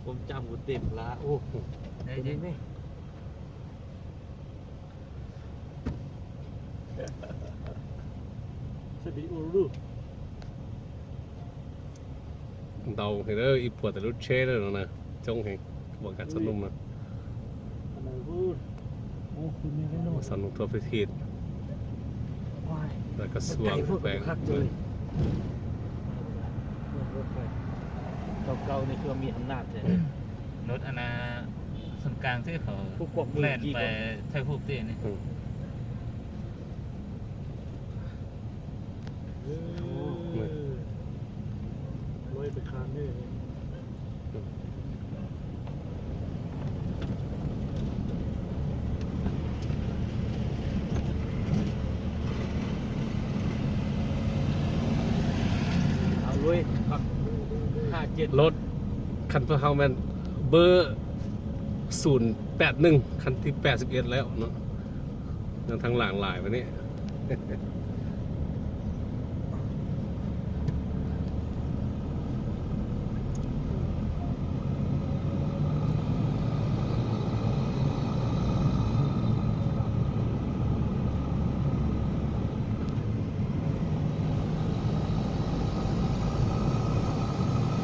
ຄວາມຈຳກູເຕັມລະ ໂອ້ ໄດ້ ຕົວນີ້ແມ່ ສະບິໂອລູ ເດົາໃຫ້ເດີ ອີພວກແຕ່ລຸດເຊເດີນະ ຈົ່ງໃຫ້ພວກກັນສະໜຸມນະ ອັນນັ້ນພຸ້ນ ໂອ້ ຂຶ້ນນີ້ເລີຍເນາະ ສະໜຸມທົ່ວປະເທດ ວ້າຍ ແລ້ວກະສວງ ໄກໂພດ ແຂວງ ຄັກເລີຍ ເມືອງລົດໄຟ ເກົ່າໆ ນີ້ຄືວ່າມີອຳນາດແທ້ ລົດອັນນ່າ ສູນກາງທີ່ເຂົາ ພວກກວກມື ແລ່ນໄປຖ່າຍຮູບຕິນີ້ ອືມ ໂອ້ ລອຍໄປຂ້າງນີ້ ເອົາລຸຍ ຫ້າເຈັດ ລົດຄັນພວກເຮົາແມ່ນເບີ ສູນແປດໜຶ່ງ ຄັນທີແປດສິບເອັດແລ້ວເນາະ ຍັງທາງຫຼັງຫຼາຍບາດນີ້.